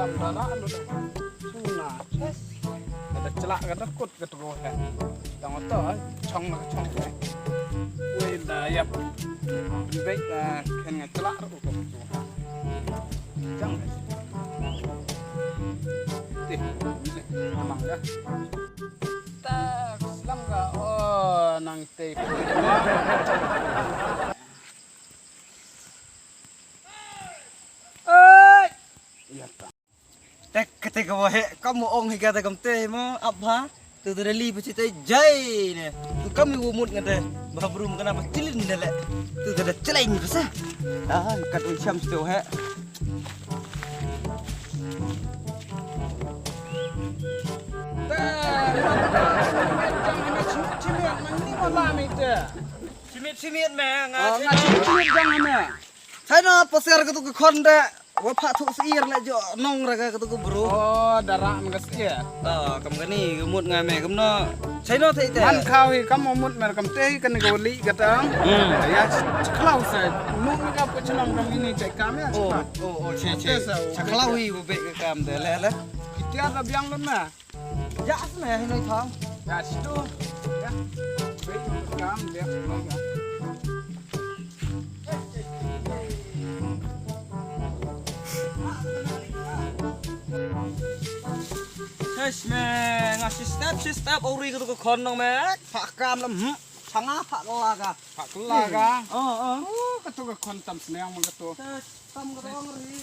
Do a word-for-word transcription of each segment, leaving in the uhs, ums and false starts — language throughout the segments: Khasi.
Tam da la lu da. Suna. Yes. Ka da chlak ka da kut ka tu he. Dang to, eh, chong na ka chong he. Wei da yap. Bin bek, eh, khen nga chlak ru ko tu. Jang. Tih, ni le. Tamang da. Tak, slam ka. Oh, nang tei. Oi. Ya ta. Tek kete ka wahe kam ong hi kata kam te mo ap ha. Tu tu dali pa chite jai ne. Tu kam i wumut ngate. Ba brum kana ba chilin dele. Tu tu da chilin pa sa. Ah, kat u cham tu he. Chimit chimit me nga. Oh, nga chimit chimit jang me. Sai na pasar ka tu ka khon de. Wa pha thu sir le jo nong ra ka tu ka bru. Oh, dara me ka sir. Ah, kam kani ka mut nga me kam no. Sai no thei te. Man khaw hi kam mut me kam te hi kan ka wali ka tang. Hmm. Ya chakhlaw sa. Mut me ka pu chnong kam ini chai kam ya. Oh, oh, oh, che che. Chakhlaw hi bu be ka kam de le le. Itia da biang lon me. Ya, sma ya, hinoi thang. Ya, situ. Ya. Wei, kam dia, ya. Hesh me, nga shi step, shi step, ori ka tu ka khon nong me. Phak kam lam, hmm. Changa phak la ka. Phak la ka. Oh, oh. Oh, ka tu ka khon tam sneng mo ka tu. Hesh, tam ka tu ong ri.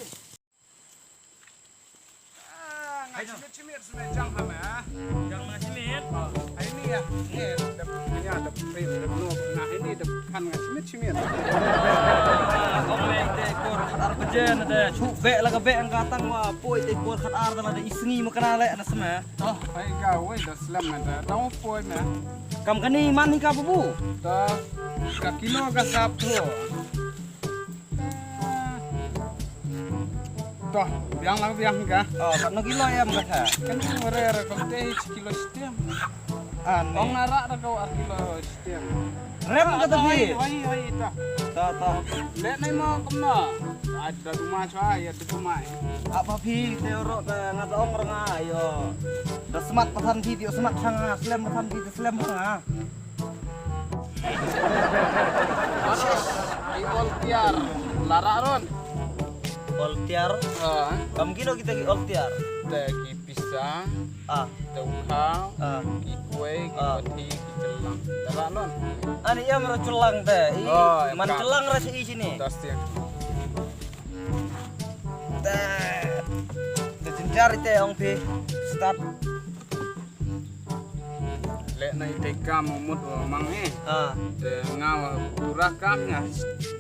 Ah, nga chimit chimit sime jang ha me, ah. Jang nga chimit. Ah, ai ni ya, ni dep, ya dep, dep, dep no, nga ai ni dep kan nga chimit chimit. Ah, kong leng te kor ar baje na te chu be la ka be ang ka tang wa poi te kor khat ar da la da isngi ma kana le na sime. Oh, ai ga wei da slam na da, da poi me. Kam kani man hi ka bubu. Da ka kilo ka sap tu. Toh, biang lang biang ka. Oh, katno kilo em ka tha? Kan ni mare ra kam te hi kilo stem. An. Ong ara ra ka ar kilo stem. Rem ka ta phi. Wai, wai, wai, ta. Ta, ta. Le nai mo kumno. Ai da duma chwa, ya da duma. Apa phi te ro ka nga ta ong ra nga yo. Da smat pathan phi, da smat chang nga, slem pathan phi, da slem nga. I ol tiar la ra ron. Ol tiar? Ah. Kam kino kita ki ol tiar? Te ki pisa. Ah. Te ukha. Ah. Ki kuei, ki pathi, ki chelang. Te ra ron. Ani em ra chelang te. I man chelang ra si i sini. Te. Te jinjar ite ong phi. Start. Leh na ite kam u mut u mang eh. Ah. Te nga wa pura kam nga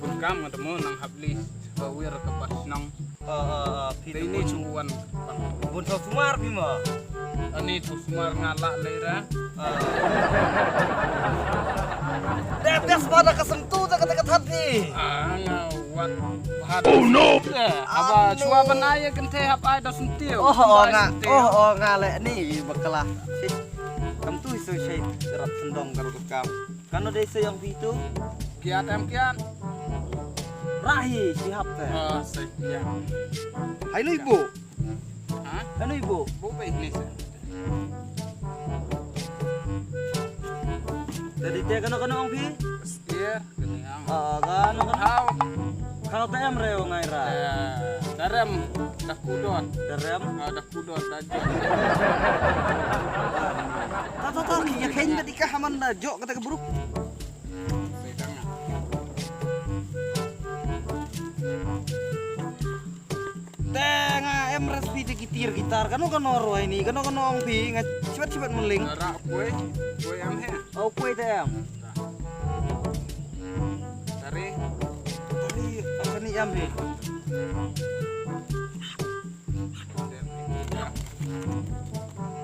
bun kam nga demo nang hap list ka wir ka pas nang. Ah, ah, ah, phi te ini bun chu wan. Bun so sumar phi ma. Ani chu sumar nga la lei ra. Ah. Te bias pada ka sentu te ka te ka that phi. Ah, nga wat. Oh no. Aba chua ban ai kan te hap ai da sentiu. Oh, oh, nga. Oh, oh, nga le ni bakla. Kam tu isu shei rap sendong kar kam. Kano dei se yang pitu? Kiat em kiat. Rahi si hap te. Ah, se kiat. Hai lui bu. Ha? Hai lui bu. Bu pe ni se. Jadi te kano kano ong phi? Setia, kano yang. Ah, kano kano. Kau. Kau te em reo ngai ra. Eh, darem, dakudot. Darem. Ah, dakudot, dajot. Ta ta ta, ya khen ka dika haman da jok kata ka buruk. Te nga em recipe te kitir gitar kano kano roi ni kano kano ong phi nga chibat chibat meling. Ra kue kue em he. Oh kue te em. Tari. Tari apa ni em he.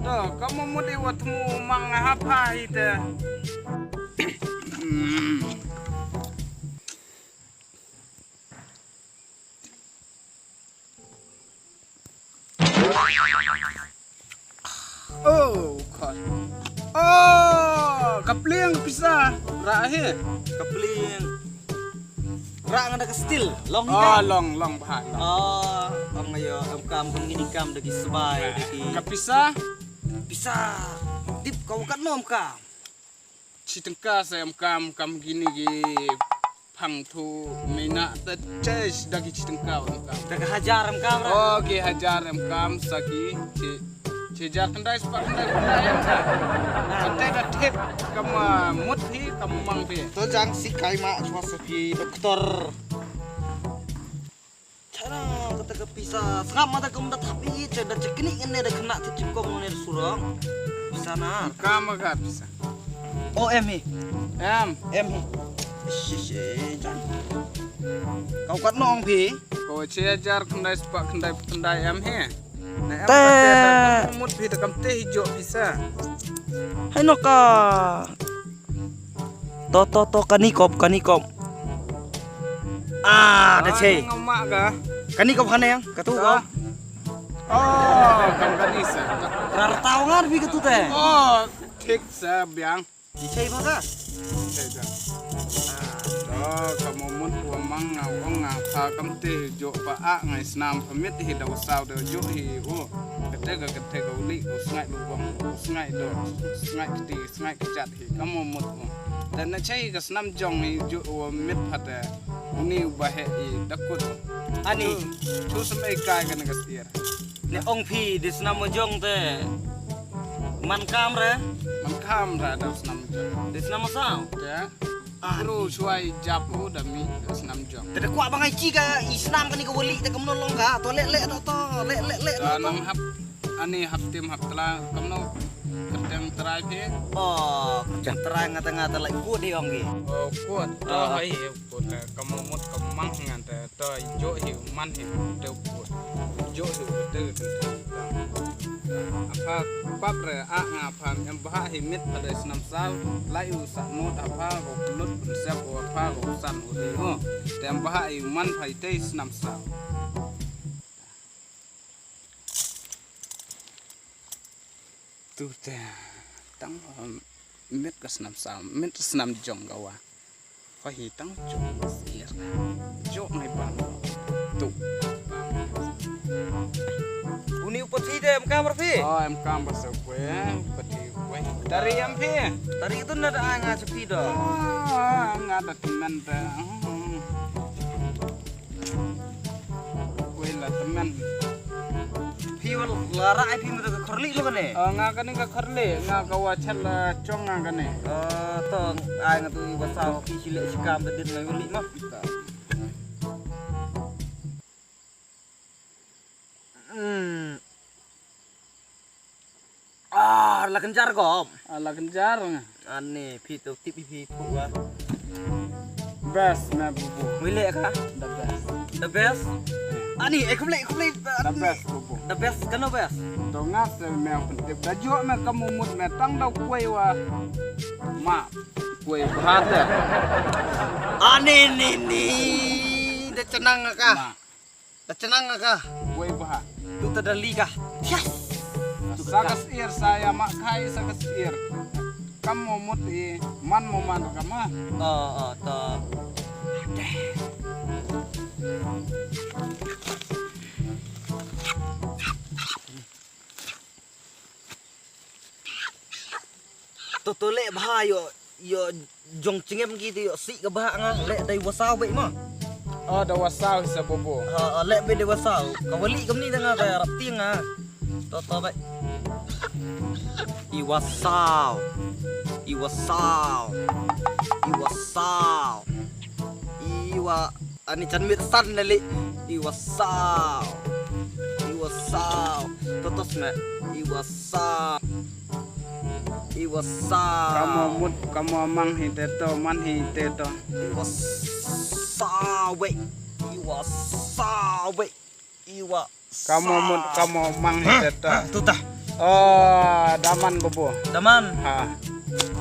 To kamu mudi watmu mang hapa ite. Oh, God. Oh, ka pliang ka pisa. Ra he. Ka pliang. Rah nga da ka steel, long hi ka? Oh, long, long bha, long. Oh, ong ayo, em kam, kam ngini kam da ki sbai, da ki. Ka pisa? Pisa. Tip ka wakat no em kam. Chi tyngka sa em kam, kam ngini ki phang thu mina ta chase da ki chi tyngka em kam. Da ka hajar em kam ra. Oh, ki hajar em kam sa ki chi. Chi jar khyndai spah khyndai khyndai em ka. Kata da thep kam, ah, mut phi kam mang phi. To jang si kai ma chwa sa phi doktor. Chara kata ka pisa. Sngap mata kum da thap i che da chekni ngene da kena te chikom ngene da surong. Pisa na. Kam ka pisa. O em hi. Em. Em hi. Shi shi jan. Kau kat nong phi. Kau chi jar khyndai spah khyndai khyndai em hi. Te mut phi ta kam te hi jo pisa. Hai no ka. To to to kani kop kani kop. Ah, da che. Ngam ma ka. Kani kop hane yang katu ko. Oh, kam kani sa. Rar tau ngar bi katu te. Oh, thik sa biang. Di chei ma ka? Chei ka. Ah, to, ka mo mut wa mang nga ong nga pha kam te jo pa a ngai snam pha mit hi da wa saw da jo hi o. Ka te ka, ka te ka uli, u sngai lu bong, u sngai do, u sngai kti, u sngai kchat hi. Ka mo mut o. Da na chei ka snam jong hi jo wa mit pha te. Uni u ba he i da kut. Ani. Chu, chu sam ei kai ka na ka stier. Ne ong phi di snam mo jong te. Man kam re? Man kam re da snam jong. Di snam mo saw? Te. Ah, kru shuai japu da mi da snam jong. Te da kwa bangai chi ka i snam kani ka wali te kam no long ka. To le le to to le le le to. Nang hap ani hap tim hap tla kam no kerteng trai phi. Oh, kerteng trai ngata ngata lai ku di ong ki. Oh, ku to hai. Kut, eh, ka mo mut ka mang ngan te, to, jo hi, man hi, te kut. Jo hi, te, te, te, te. Apa, pap re, a nga pam, em bah hi mit pada snam saw, lai u sa mut apa, ko lut, sep, apa, ko san, u de, o. Te em bah hi, man hi, te snam saw. Tu te tang, um, mit ka snam saw, mit snam jong ka wa. Ko hi tang jong ka sir. Jong ngai bam. Tu. Uni u pathi de em kam ra phi? Oh, em kam ba sa kwe, pathi kwe. Tari em phi? Tari tu na da ai nga cha phi do. Oh, nga da tmen da. Hmm. Wei la tmen. Phi wa la ra ai phi ma ka khorli lo kane. Ah, nga kane ka khorli, nga ka wa chal la chong nga kane. Ah, to ai nga tu wa sa phi chile chikam da din ngai wali ma. Hmm. Ah, la kynjar gom. Ah, la kynjar. Ani phi tu tip phi tu wa. Best na bubu. Wile ka? The best. The best. Ani eh khublei khublei. The best bubu. The best kano best. To nga se me pyntip da jo me ka mumut me tang da kuai wa. Ma kuai bhate. Ani ni ni da chnang ka. Ma. Da chnang ka. Wei bha. Tu ta da li ka. Yes. Sa ka sir sa ya ma khai sa ka sir. Kam mo mut i man mo man ka ma. Oh, oh, to. To to leh bha yo, yo jong chingem ki to yo si ka bha nga leh dei wa saw beh ma. Oh, da wa saw sa bobo. Ha, ha, leh beh dei wa saw. Ka wali kam ni da nga ka rap tieng nga. To to beh. I wa saw. I wa saw. I wa saw. I wa Ani chan mit san na li. I wa saw. I wa saw. To to sne. I wa saw. I wa saw. Kamo mut kamo mang hi te to man hi te to. I wa saw we. I wa saw we. I wa Kamo mut kamo mang hi te to. Tu ta. Oh, daman bubu. Daman. Ha.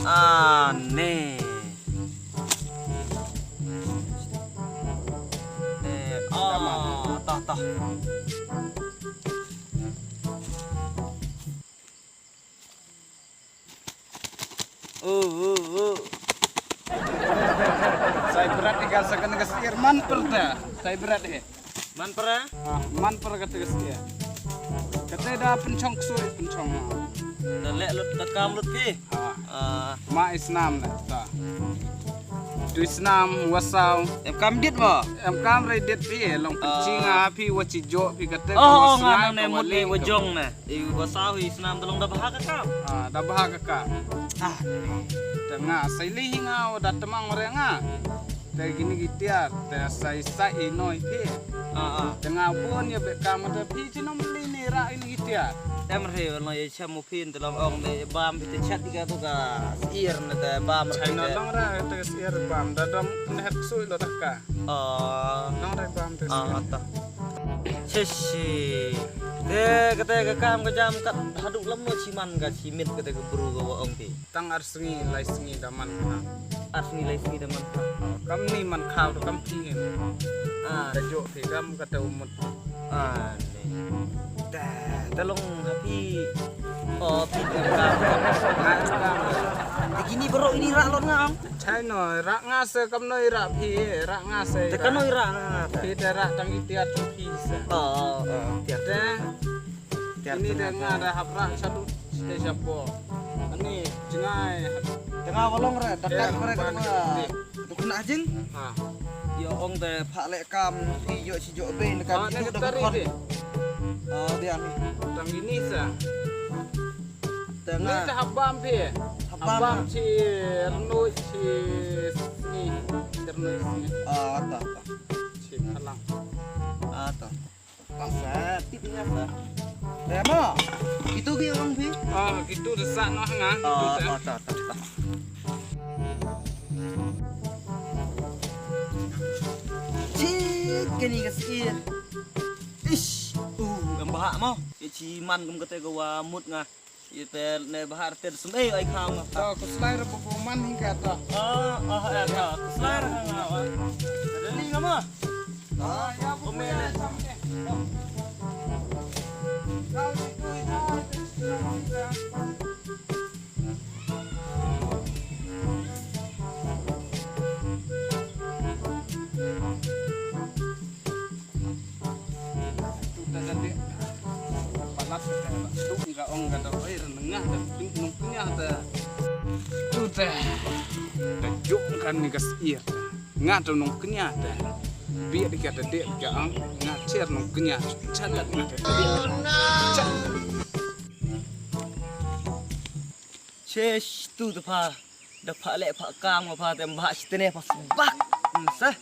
Ah, ne. Ne. Ah, ta ta. Oh, oh, oh. Sa Brat ïa ka sa kane ka syiar man per te. Sa brat eh. Man per? Ah, man per kata ka syiar. Kata da pynchong ksuid pynchong. Da leh lut da kam lut phi. Ah. Ah. Ma isnam na ta. Tu isnam wasaw. Em kam dit mo? Em kam re dit phi long pynching ah phi wa chi jo phi kata. Oh, oh, nga nang ne mut ne wa jong na. I wasaw hi snam da long da bha ka kam. Ah, da bha ka kam. Ah. Te nga sai li hi nga wa da tmang re nga. Te kini ki tiar te sai sai i noi phi. Ah, ah. Te nga bun ïa beh kam te phi chi nom li ni ra ini ki tiar. Em re wa noi chem u phin te long ong ne bam phi te chat ïa ka tu ka syiar ne te bam re. Chai no long ra te syiar bam da dom ne het sui lo da ka. Oh. Long re bam te syiar. Ah, ta. Cheshi. Te kata ka kam ka jam kat haduh lam no chi man ka chi mit kata ka bru ka wa ong ti. Tang ar sngi lai sngi da man ha. Ar sngi lai sngi da man ha. Oh, kam ni man khaw to kam ti ngin. Ah. Ka jo phi kam kata umut. Ah, ni. Ta ta long ha phi. Oh, phi kam kam. Te kini bro ini rak lot ngam. Chai no rak nga se kam no rak phi rak nga se. Te kam no rak nga. Phi te rak tang itiar tu phi se. Oh, oh, tiar. Te ini de nga da hap rak satu te siapo. Ani jingai. Tengah walong re, dekat re. Tu kena jing. Ha. Yo ong te phak lek kam ti yo si jo be ne kam tu de kon. Ah, dia ni. Tang ini sa. Ni tengah. Te habam phi. Habam. Habam si rnui si ni. Si rnui si ni. Ah, ta, ta. Si kalang. Ah, ta. Masa tip ni apa? Ya mo. Itu gi orang phi. Ah, gitu desak noh nga. Ah, ta, ta, ta, ta. Cik kini ka syiar. Ish, uh, em bahak mo. Ye chi man kum kata ka wa mut nga. Ite ne bahar ter sum eh ai kham. To kuslai ra bu man hingga to. Ah, ah, eh, to kuslai ra nga wa. Ada li ngama? Ah, ya bu me ne. Tu ta jadi palat tu ka ong ka da oi renengah da nong kenyah da. Tu ta da juk kan ni ka syiar. Nga da nong kenyah da. Bi di ka da dek ka ong nga cher nong kenyah. Chalat nga da dek. Chesh tu tu pha. Da pha lek pha kam pha tem bah sitene pha sbak. Sa.